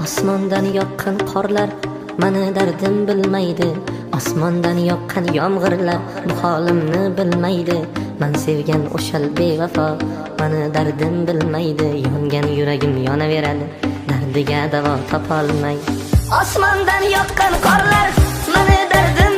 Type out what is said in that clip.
Osmondan yoqqan qorlar mani dardim bilmaydi. Osmondan yoqqan yomg'irlar bu holimni bilmaydi. Man sevgan o'shal bevafo mani dardim bilmaydi. Yongan yuragim yonaveradi, dardiga davo topolmay. Osmondan yoqqan qorlar mani dardim